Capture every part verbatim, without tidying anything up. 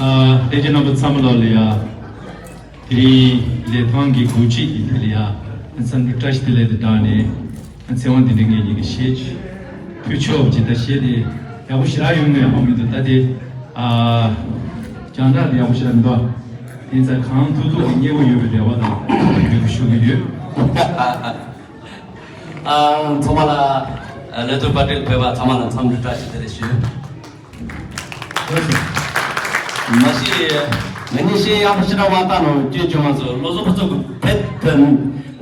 ཨ། ལྷན་རྒྱས་རྣམ་པ་ཚང་མ་ལ་ལ་ཡ། དེ་རིང་ལི་ཐང་གི་དགུ་བཅུ་ཡི་དེ་ལ་ཡ། འཚམས་འདྲི་བཀྲ་ཤིས་བདེ་ལེགས་དང་སྦྲགས་ནས། ཚེ་དབང་དེ་འདྲ་ངེད་གཉིས་ཀྱི་གཞས་ཕུལ་ཆོག་ཅེས་ད་གཞས་དེ་ཡག་པོ་ཞེ་དྲག་ཡོང་ངེས་ཧ་མི་འདུག་ད་དེ། ཨ། རྒྱང་བསྒྲགས་དེ་ཡག་པོ་ཞེ་དྲག་མི་འདུག་དེ་ཚ་གང་ཐུབ་ཐུབ་ཀྱི་སྙན་པོ་ཡོད་པའི་རེ་བ་དང་འབོད་སྐུལ་ཞུ་གི་ཡོད། ཨ། ཚང་མ་ལ། ལི་ཐང་པར་ཊིར་ཕེབས་པ་ཚང་མ་ལ་འཚམས་འདྲི་བཀྲ་ཤིས་བདེ་ལེགས་ཞུ། མ་གཞི་ང་གཉིས་གཞས་ཡག་པོ་ཞེ་དྲག་མ་བཏང་ནོ་སྐྱོན་བྱུང་བ་ཚོ་ལོ་གསུམ་པ་ཚོ་གི་ཕེབས་དོན་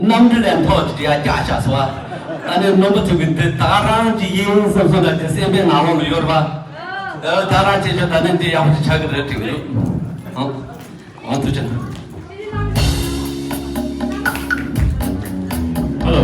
རྣམ་འགྲེལ་ལས་མཐོ་ཅིག་ཡ་རྒྱག་བྱ་སོ། ཨ་ནི་རྣམ་པ་ཚོ་གི་འདི་ད་རང་ཅིག་ཡིན་བསམ་སོང་ན་དེ་སེམས་པའི་ནང་ལོགས་ལ་ཡོད་རེད་པ། ད་རང་ཅིག་ཆོ་ད་ནི་འདི་ཡག་པོ་ཞིག་ཆགས་ཀྱི་རེད་དྲན་གྱི་འདུག་ཨང་། ཨང་། ཐུགས་རྗེ་གནང་། ཧ་ལོ།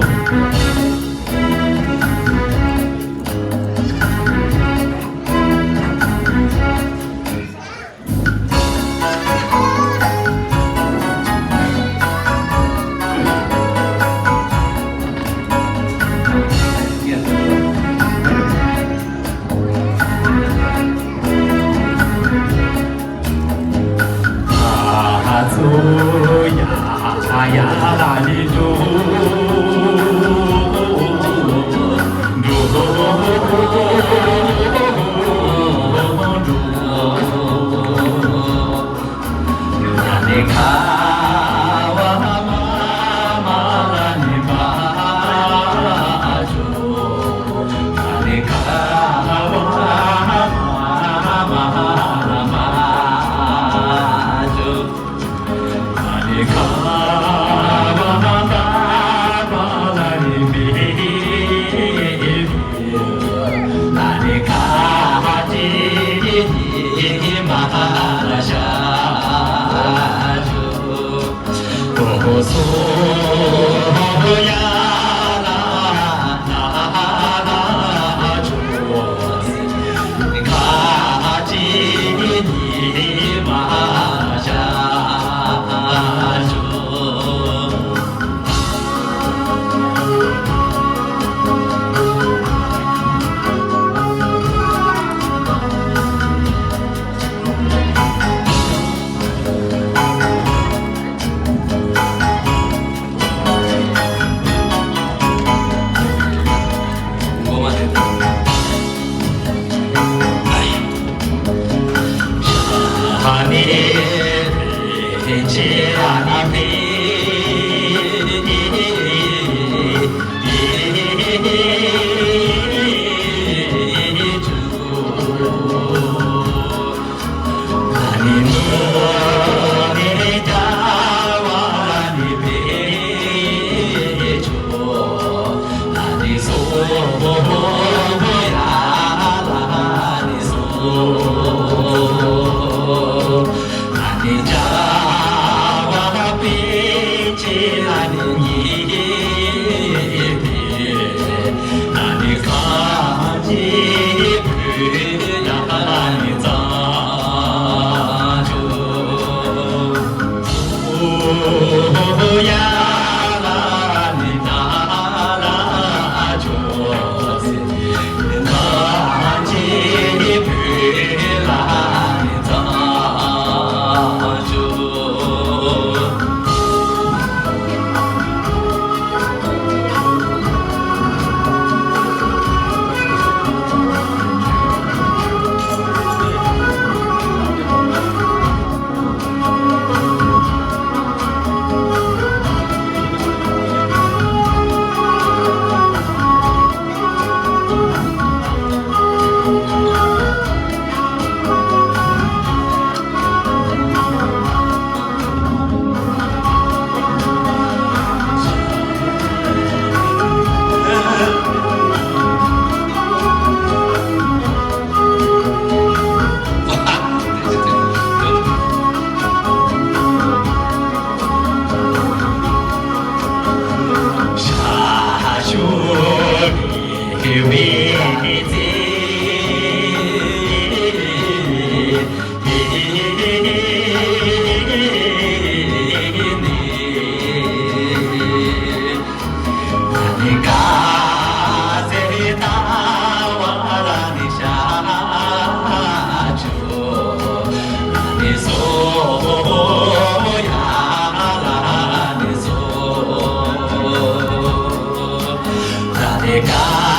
དེ་ག